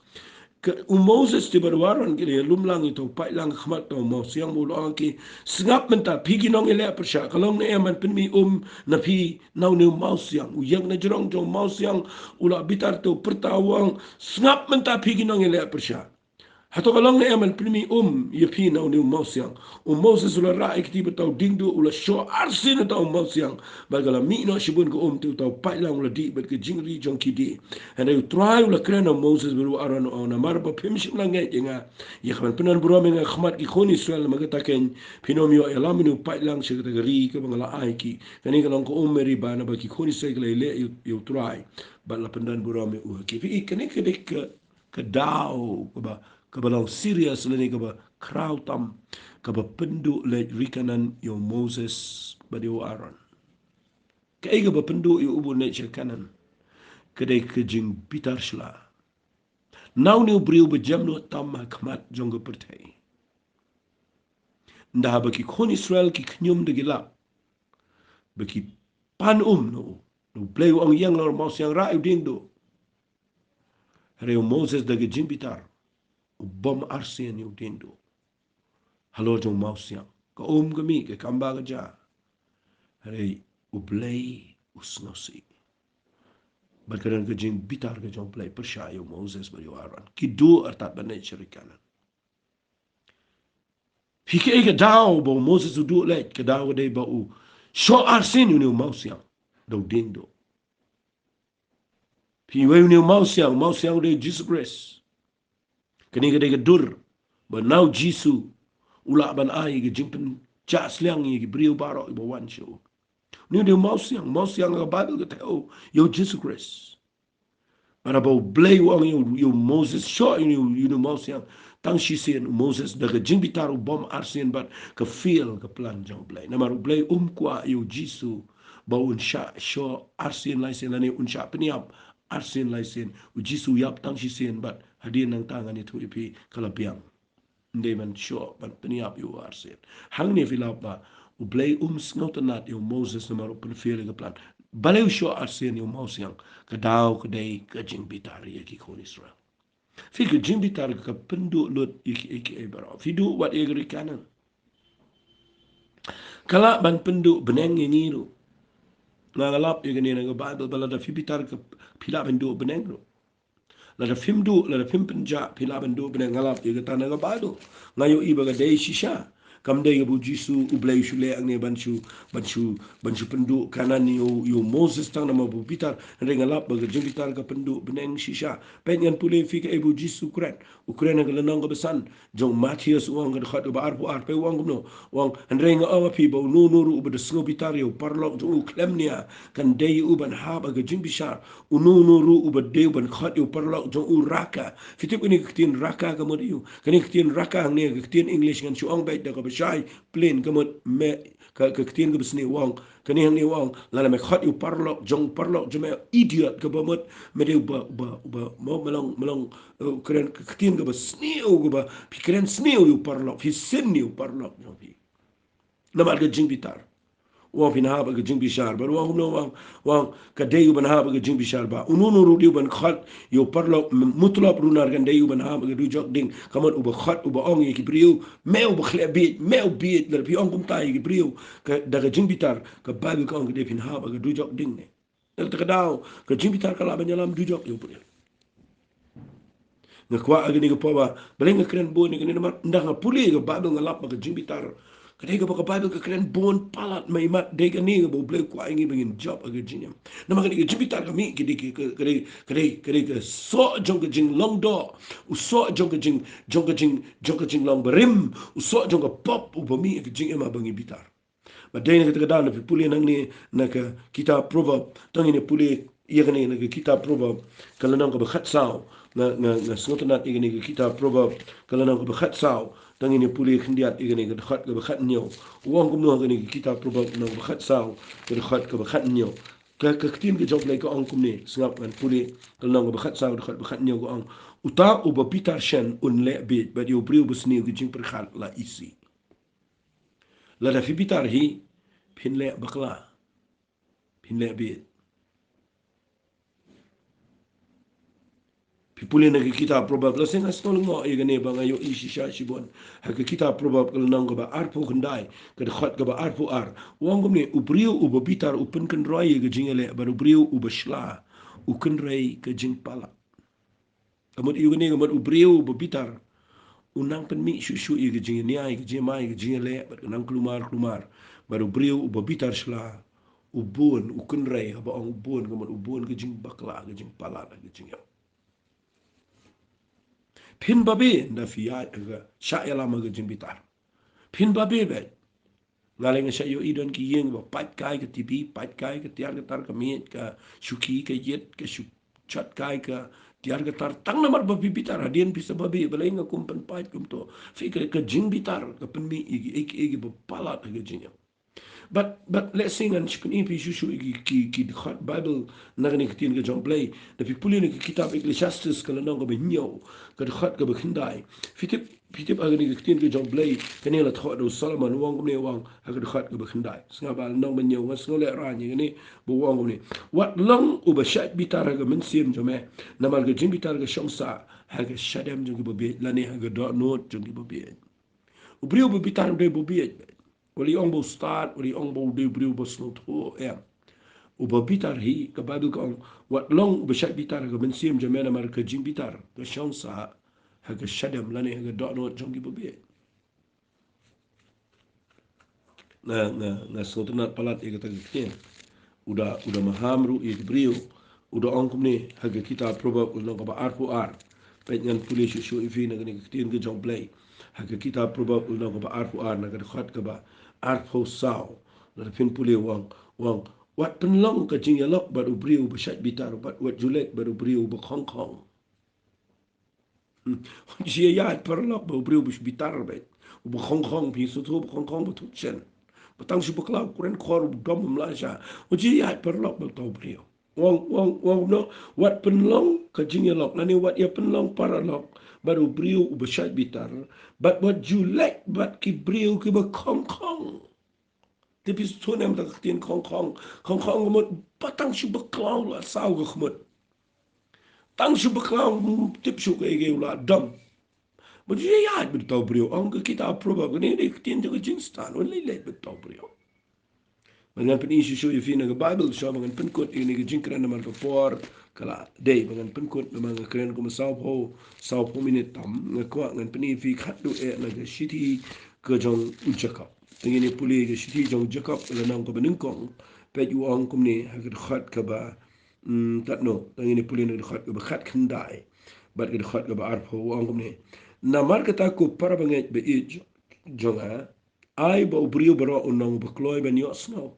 Ka, u Moses te bad u Aaron ki la ïalum lang ïa uta u paidlang ha khmat uta u mawsiang, bad u la ong ïa ki, sngap mynta phi ki nongïaleh pyrshah, ka long ne em ban pynmih um na phi na une u mawsiang? U ïeng na jrong jong u mawsiang, u la bitar te u pyrta, u ong, sngap mynta phi ki nongïaleh pyrshah. Hato ka long ne em ban pynmih um ïa phi na une u mawsiang? U Moses u la rah ïa kti bad uta u diengduh, u la shoh arsien uta u mawsiang, bad ka la mih noh shibun ka um, te uta u paidlang u la dih bad ka jingri jong ki de. Hynrei U Trai u la kren ha u Moses bad u Aaron, u ong, namar ba phim shym la ngeit ïa nga, ïa kaban pyndonburom ïa nga ha khmat ki khun Israel, namar kata keiñ phin ym ïoh ïalam ïa une u paidlang sha kata ka ri kaba nga la ai ïa ki. Kane ka long ka um Meriba, naba ki khun Israel ki la ïaleh ïa U, ïa U Trai, bad la pyndonburom ïa u ha ki. Phi i, kane ka dei ka ka daw kaba, kaba long serious lane kaba khraw tam, kaba pynduh leit ri Kanaan ïa u Moses bad ïa u Aaron. Kaei kaba pynduh ïa u ban leit sha Kanaan? Ka dei ka jingbitar sla na une u briew ba jem nud tam ha khmat jong ka pyrthei. Ynda haba ki khun Israel ki khñium da ki lak, ba ki pan um na u, na U Blei u ong, ïeng halor u mawsiang, rah ïa u diengduh. Hynrei u Moses da ka jingbitar u bom arsien ïa u diengduh halor jong u mawsiang. Ka um ka mih, ka kamba ka jia. Hynrei U Blei u sngewsih. Bad ka don ka jingbitar ka jong U Blei pyrshah ïa u Moses bad ïa u Aaron. Ki duh artat ban leit sha ri Kanaan. Phi, kaei ka daw ba u Moses u duh leit? Ka daw ka dei ba u shoh arsien ïa une u mawsiang da u diengduh. Phi, iwei une u mawsiang? U mawsiang u dei Jisu Khrist. Kane ka dei ka dur ba na u Jisu u lah ban ai ka jingpynjah sliang ïa ki briew baroh kiba wan sha u. Une u dei u mawsiang, mawsiang ka Baibl ka thew ïa u Jisu Khrist. Bad haba U Blei u ong ïa u, ïa u Moses, shoh ïa une u, ïa une u mawsiang, tang shisien u Moses da ka jingbitar u bom arsien bad ka fail ka plan jong U Blei. Namar U Blei um kwah ïa u Jisu ba un shah shoh arsien laisien lane un shah pynïap arsien laisien. U Jisu u ïap tang shisien bad hadien nangta ngan ïathuh ïa phi ka la biang. Ym dei ban shoh ban pynïap ïa u arsien. Hangne phi lap ba U Blei um sngewtynnad ïa u Moses namar u pynfail ïa ka plan. Balei u shoh arsien ïa u mawsiang? Ka daw ka dei ka jingbitar ïa ki khun Israel. Phi, ka jingbitar ka pynduh lut ïa kiei kiei baroh. Phi duh wat ïa ka ri Kanaan, ka lah ban pynduh bneng ïa ngi ruh. Nga, nga lap ïa kane na ka Baibl ba lada phi bitar ka, phi lah ban duh bneng ruh. Lada phim duh, lada phim pynjah, phi lah ban duh bneng. Nga lap ïa kata na ka Baibl. Nga ïohi ba ka dei shisha. Kam dei kaba u Jisu U Blei u shu leh hangne ban shu, ban shu, ban shu pynduh Kanaan ïa u, ïa u Moses tang namar ba u bitar. Hynrei nga lap ba ka jingbitar ka pynduh bneng shisha. Peit ngan pule ïa phi kaei ba u Jisu u kren. U kren ha ka lynnong kaba san jong u Mathaios, u ong ka dkhot kaba arphew ar, peit u ong kumno. U ong, hynrei nga ong ïa phi ba uno uno ruh uba da sngew bitar ïa u paralok jong u khlem nia kan dei ïa u ban hap ha ka jingbishar. Uno uno ruh uba dei u ban khot ïa u paralok jong u raka. Phi tip kane ka ktien raka ka mut aïu? Kane ka ktien raka hangne ka ktien English, ngan shu ong beit da kaba shai plain, ka mut me, ka, ka ktien kaba sniew, u ong. Kane hangne u ong, lada me khot ïa u paralok jong, paralok jong me, idiot kaba mut, me dei uba, uba, uba, mo, me long, me long, eh, kren, ka ktien kaba sniew, kaba, phi kren sniew ïa u paralok, phi sin ïa u paralok jong phi. Namar ka jingbitar. U ong phin hap ha ka jingbishar. Bad u ong kumno, u ong, u ong ka dei u ban hap ha ka jingbishar, ba uno uno ruh dei u ban khot ïa u paralok, m-, mutlop runar kan dei u ban hap ha ka dujok ding. Ka mut uba khot, uba ong ïa ki briew, me uba khleh bieit, me u bieit, lada phi ong kumta ïa ki briew, ka, da ka jingbitar, ka Baibl ka ong ka dei phin hap ha ka dujok ding ne. Kata ka daw ka jingbitar ka lah ban ïalam dujok ïa u briew. Nga kwah ha kane ka por ba, balei nga kren bun ïa kane, namar ynda nga pule ka Baibl nga lap ba ka jingbitar ka dei kaba ka Baibl ka kren bun palat, ma imat dei kane kaba U Blei u kwah ïa ngi ba ngin jop ha ka jingim. Namar kane ka jingbitar ka mih, ka dei, ka, ka dei, ka dei, ka dei ka soh jong ka jinglong doh, u soh jong ka jing, jong ka jing, jong ka jinglong barim, u soh jong ka pop uba mih ha ka jingim haba ngi bitar. Ba dei na kata ka daw lada phi pule nangne na ka kitab Proverb, to ngin ïa pule ïa kane na ka kitab Proverb ka lynnong kaba khatsaw, nga, nga, nga sngewtynnat ïa kane ka kitab Proverb ka lynnong kaba khatsaw, to ngin ïa pule khyndiat ïa kane ka dkhot kaba khathynñiew. U ong kumno ha kane ka kitab Proverb lynnong kaba khatsaw ka dkhot kaba khathynñiew. Ka, ka ktien ka jong U Blei ka ong kumne, sngap ngan pule, ka lynnong kaba khatsaw dkhot kaba khathynñiew ka ong, uta uba bitar shen un leh bieit, bad ïa u briew basniew ka jingpyrkhat la isih. Lada phi bitar hi, phin leh bakla, phin leh bieit. Phi pule na ka kitab Proverb, la seng ha shnong lyngngoh ïa kane ba nga ïohi shisha shibun. Ha ka kitab Proverb ka lynnong kaba arphew khyndai, ka dkhot kaba arphew ar, u ong kumne, u briew uba bitar u pynkynroi ïa ka jingïaleh, bad u briew uba shla u kynrei ka jingpalat. Ka mut ïa kane, ka mut u briew uba bitar u nang pynmih shuh shuh ïa ka jingïania, ïa ka jingmai, ïa ka jingïaleh, bad ka nang klumar klumar. Bad u briew uba bitar shla, u bun, u kynrei, haba ong u bun, ka mut u bun ka jingbakla, ka jingpalat, ka jingïap. Phin babe ynda phi ïaid ha ka shah ïalam ha ka jingbitar. Phin babe beit. Nga lei nga shah ïohi don ki ïing ba pait kai ka T V, pait kai ka tiar ka tar, ka miej, ka shuki, ka ïit, ka shu chot kai ka tiar ka tar, tang namar ba phi bitar. Hadien phi sa babe, balei nga kum pynpait kumto? Phi ka, ka jingbitar ka pynmih ïa ki, ïa ki, ïa kiba palat ha ka jingïap. Bad, bad lehse ngan shu pyni phi shuh shuh ïa ki, ki, ki dkhot Baibl na kane ka ktien ka jong U Blei. Da phi pule na ka kitab Ecclesiastes ka lynnong kaba hynñiew, ka dkhot kaba khyndai. Phi tip, phi tip ha kane ka ktien ka jong U Blei, kane la thoh da u Solomon, u ong kumne, u ong ha ka dkhot kaba khyndai. Sngap, lynnong ba hynñiew, nga sngew lehraiñ ïa kane, ba u ong kumne, wat long uba shait bitar ha ka mynsiem jong me, namar ka jingbitar ka shong sah ha ka shadem jong kiba bieit, lane ha ka dohnud jong kiba bieit. U briew uba bitar u dei uba bieit. Wat la ong ba u stad, wat la ong ba u dei u briew uba sngewthuh, em. Uba bitar hi, ka Baibl ka ong, wat long uba shait bitar ha ka mynsiem jong me, namar ka jingbitar ka shong sah ha ka shadem lane ha ka dohnud jong kiba bieit. Nga, nga, nga sngewtynnat palat ïa kata ka ktien. U da, u da maham ruh ïa ki briew. U da ong kumne ha ka kitab Proverb lynnong kaba arphew ar. Peit ngan pule shuh shuh ïa phi na kane ka ktien ka jong U Blei. Ha ka kitab Proverb lynnong kaba arphew ar na ka dkhot kaba arphew saw. Lada phin pule u ong, u ong, wat pynlong ka jingïalok bad u briew uba shait bitar, bad wat ju leit bad u briew uba khongkhong. Hmm. Wat ju ïaid paralok bad u briew uba bitar beit. Uba khongkhong, phi sngewthuh uba khongkhong, ba thut shen. Ba tang shu bakla, u kren khor, u dom, um lah sha. Wat ju ïaid paralok bad uta u briew. U ong, u ong, u ong kumno, wat pynlong ka jingïalok, lane wat ïa pynlong paralok bad u briew uba shait bitar, bad wat ju leit bad ki briew kiba khongkhong. Te phi sngewthuh ne em kata ka ktien khongkhong? Khongkhong ka mut ba tang shu bakla u la saw ka khmut. Tang shu bakla, um tip shuh kaei kaei, u la dom. Wat ju ïaid bad uta u briew, ong ka kitab Proverb, kane ka dei ka ktien jong ka jingstad, wat leit leit bad uta u briew. Ba ngan pyni shuh shuh ïa phi na ka Baibl, shuwa ba ngan pynkut ïa kane ka jingkren namar ka por ka la dei ba ngan pynkut, namar nga kren kumba sawphew, sawphew minit tam. Nga kwah ngan pyni ïa phi khatduh eh na ka shithi ka jong u Jakob. Te ngin ïa pule ka shithi jong u Jakob, ka lynnong kaba nyngkong, peit u ong kumne ha ka dkhot kaba, mm, katno, te ngin ïa pule na ka dkhot kaba khatkhyndai bad ka dkhot kaba arphew, u ong kumne: Namar kata, ko para bangeit ba ïeit jong nga, ai ba u briew baroh un long uba kloi ban ïohsngew,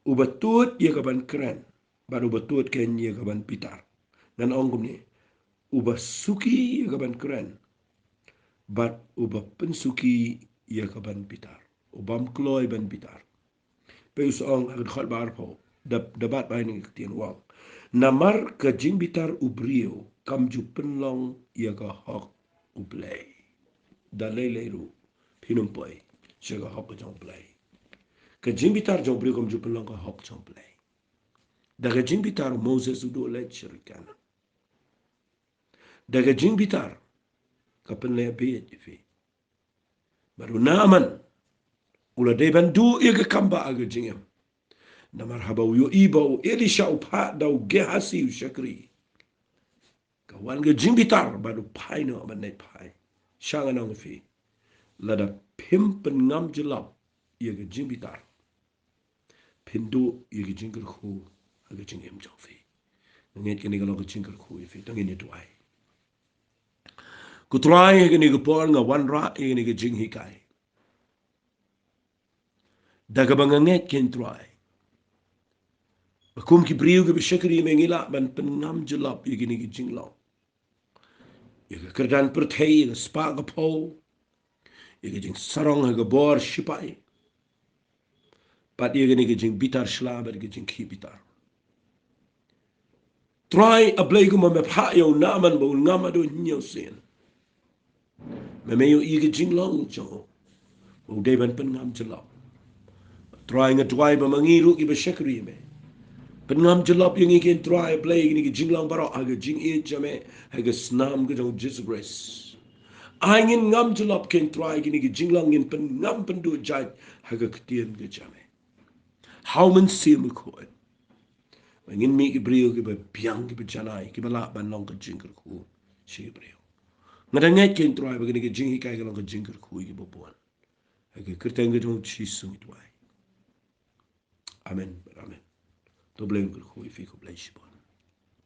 uba tut ïa ka ban kren, bad uba tut keiñ ïa ka ban bitar. Ngan ong kumne: uba suki ïa ka ban kren, bad uba pynsuki ïa ka ban bitar, ubym kloi ban bitar. Peit u ong ha ka dkhot ba arphew, da, da bat ba ha kane ka ktien u ong: Namar ka jingbitar u briew kam ju pynlong ïa ka hok U Blei. Da lei lei ruh phin ym poi sha ka hok ka jong U Blei. Ka jingbitar jong u briew kam ju pynlong ka hok jong U Blei. Da ka jingbitar u Moses u duh leit sha ri Kanaan. Da ka jingbitar ka pynleh bieit ïa phi. Bad u Naaman u la dei ban duh ïa ka kam ba ha ka jingim. Namar haba u ïohi ba u Elisha u phah da u Gehazi u shakri, ka wan ka jingbitar bad u phai noh ban leit phai. Sha ngan ong ïa phi, lada phim pynngam jyllop ïa ka jingbitar, phin duh ïa ka jingkyrkhu ha ka jingim jong phi. Nga ngeit kane ka long ka jingkyrkhu ïa phi, to ngin ïa duwai. Ko Trai, ha kane ka por nga wanrah ïa kane ka jinghikai. Da kaba nga ngeit keiñ Trai, ba kum ki briew kiba shakri ïa me ngi lah ban pynngam jyllop ïa kine ki jinglong, ïa ka kyrdan pyrthei, ïa ka spah ka phew, ïa ka jingsarong ha ka bor shipai, bad ïa kane ka jingbitar shla bad ka jingkhih bitar. Trai, A Blei, kumba me phah ïa u Naaman ba un ngam haduh hynñiew sien, me, me ïohi ka jinglong jong u ba u dei ban pynngam jyllop. Trai, nga duwai ba ma ngi ruh kiba shakri ïa me, pynngam jyllop ïa ngi keiñ Trai, A Blei, kine ki jinglong baroh ha ka jingïeit jong me, ha ka snam ka jong u Jisu Khrist. Ai ngin ngam jyllop keiñ Trai, kine ki jinglong ngin pynngam pynduh jait ha ka ktien ka jong me. Ha u Mynsiem Bakhuid, ba ngin mih ki briew kiba biang, kiba janai, kiba lah ban long ka jingkyrkhu sha ki briew. Nga da ngeit keiñ Trai ba kane ka jinghikai ka long ka jingkyrkhu ïa kiba bun. Ha ka kyrteng ka jong u Jisu ngi duwai. Amen. Amen. To Blei un kyrkhu ïa phi, khublei shibun.